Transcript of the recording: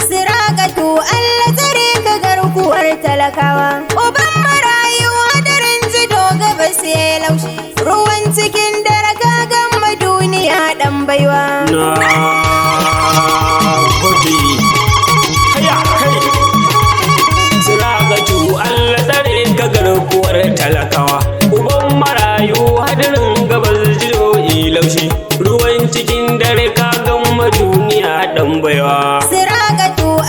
Siragatu, Allah tsare ka, garkuwar talakawa. Uban marayu, hadarin jido gabas ya laushi. Ruwan cikin dare ka gama duniya, dan baiwa. Na gode. Haya kai. Siragatu, Allah tsare ka, garkuwar talakawa. Uban marayu, hadarin gabas jido laushi. Ruwan cikin dare ka gama duniya, dan baiwa. Siragatu.